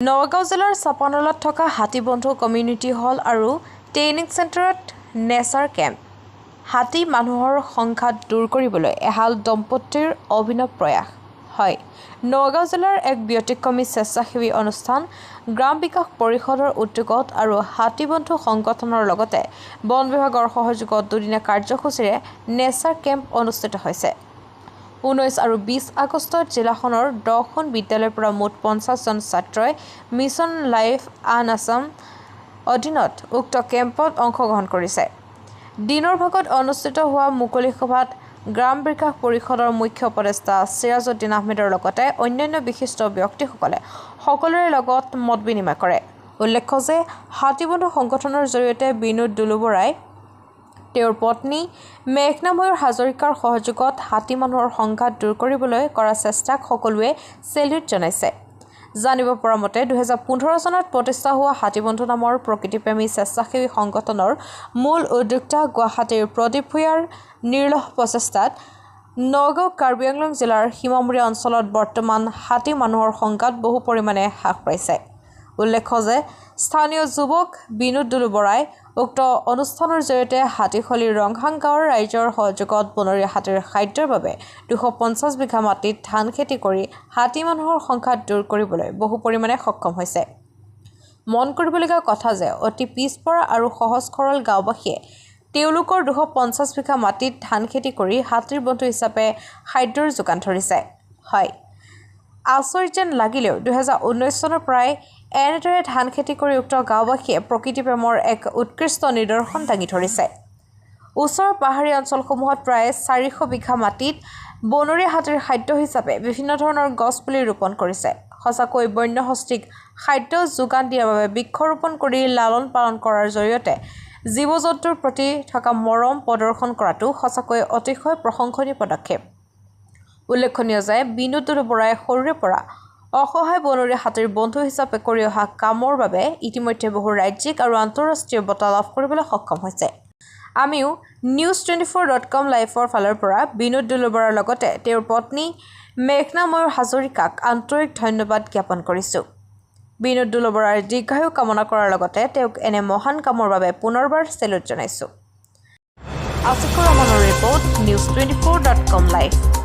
নগাঁও জিলাৰ চাপানলাত থকা Hatibondhu community hall আৰু ট্ৰেইনিং চেণ্টাৰত নেচাৰ কেম্প। হাতী মানুহৰ সংঘাত দূৰ কৰিবলৈ এহাল দম্পতীৰ অভিনৱ প্ৰয়াস। হয়, নগাঁও জিলাৰ এক ব্যতিক্ৰমী স্বেচ্ছাসেৱী অনুষ্ঠান গ্ৰাম বিকাশ পৰিষদৰ উদ্যোগত আৰু হাতীবন্ধু সংগঠনৰ লগতে বন বিভাগৰ সহযোগত দুদিনীয়া কাৰ্যসূচীৰে নেচাৰ কেম্প অনুষ্ঠিত হৈছে। 19 আৰু 20 আগষ্টত জিলাখনৰ 10খন বিদ্যালয়ৰ পৰা মুঠ 50জন ছাত্ৰই মিছন লাইফ আন আছাম অধীনত উক্ত কেম্পত অংশগ্ৰহণ কৰিছে। দিনৰ ভাগত অনুষ্ঠিত হোৱা মুকলি সভাত গ্ৰাম বিকাশ পৰিষদৰ মুখ্য উপদেষ্টা চিৰাজউদ্দিন আহমেদৰ লগতে অন্যান্য বিশিষ্ট ব্যক্তিসকলে সকলোৰে লগত মত বিনিময় কৰে। উল্লেখ্য যে হাতীবন্ধু সংগঠনৰ জৰিয়তে বিনোদ দুলু বৰাই তেওঁৰ পত্নী মেঘনা ময়ূৰ হাজৰিকাৰ সহযোগত হাতী মানুহৰ সংঘাত দূৰ কৰিবলৈ কৰা চেষ্টাক সকলোৱে চেল্যুট জনাইছে। জানিব পৰা মতে, 2015 চনত প্ৰতিষ্ঠা হোৱা হাতীবন্ধু নামৰ প্ৰকৃতিপ্ৰেমী স্বেচ্ছাসেৱী সংগঠনৰ মূল উদ্যোক্তা গুৱাহাটীৰ প্ৰদীপ ভূঞাৰ নিৰ্লস প্ৰচেষ্টাত নগাঁও কাৰ্বি আংলং জিলাৰ সীমামূৰীয়া অঞ্চলত বৰ্তমান হাতী মানুহৰ সংঘাত বহু পৰিমাণে হ্ৰাস পাইছে। উল্লেখ্য যে স্থানীয় যুৱক বিনোদ দুলু বৰাই উক্ত অনুষ্ঠানৰ জৰিয়তে হাতীখলিৰ ৰংহাং গাঁৱৰ ৰাইজৰ সহযোগত বনৰীয়া হাতীৰ খাদ্যৰ বাবে 250 বিঘা মাটিত ধান খেতি কৰি হাতী মানুহৰ সংঘাত দূৰ কৰিবলৈ বহু পৰিমাণে সক্ষম হৈছে। মন কৰিবলগীয়া কথা যে অতি পিছপৰা আৰু সহজ সৰল গাঁওবাসীয়ে তেওঁলোকৰ 250 বিঘা মাটিত ধান খেতি কৰি হাতীৰ বন্ধু হিচাপে খাদ্যৰ যোগান ধৰিছে। হয়, আচৰিত যেন লাগিলেও 2019 চনৰ পৰাই এনেদৰে ধান খেতি কৰি উক্ত গাঁওবাসীয়ে প্ৰকৃতি প্ৰেমৰ এক উৎকৃষ্ট নিদৰ্শন দাঙি ধৰিছে। ওচৰৰ পাহাৰীয়া অঞ্চলসমূহত প্ৰায় 400 বিঘা মাটিত বনৰীয়া হাতীৰ খাদ্য হিচাপে বিভিন্ন ধৰণৰ গছপুলি ৰোপণ কৰিছে। সঁচাকৈ বন্যহস্তীক খাদ্য যোগান দিয়াৰ বাবে বৃক্ষৰোপণ কৰি লালন পালন কৰাৰ জৰিয়তে জীৱ জন্তুৰ প্ৰতি থকা মৰম প্ৰদৰ্শন কৰাটো সঁচাকৈ অতিশয় প্ৰশংসনীয় পদক্ষেপ। উল্লেখনীয় যে বিনোদ দুলু বৰাই সৰুৰে পৰা অসহায় বনৰীয়া হাতীৰ বন্ধু হিচাপে কৰি অহা কামৰ বাবে ইতিমধ্যে বহু ৰাজ্যিক আৰু আন্তঃৰাষ্ট্ৰীয় বঁটা লাভ কৰিবলৈ সক্ষম হৈছে। আমিও নিউজ 24.com লাইভৰ ফালৰ পৰা বিনোদ দুলু বৰাৰ লগতে তেওঁৰ পত্নী মেঘনা ময়ূৰ হাজৰিকাক আন্তৰিক ধন্যবাদ জ্ঞাপন কৰিছোঁ। বিনোদ দুলু বৰাৰ দীৰ্ঘায়ু কামনা কৰাৰ লগতে তেওঁক এনে মহান কামৰ বাবে পুনৰবাৰ চেলুট জনাইছোঁ। আছিফুৰ ৰহমানৰ ৰিপৰ্ট, নিউজ 24.com live.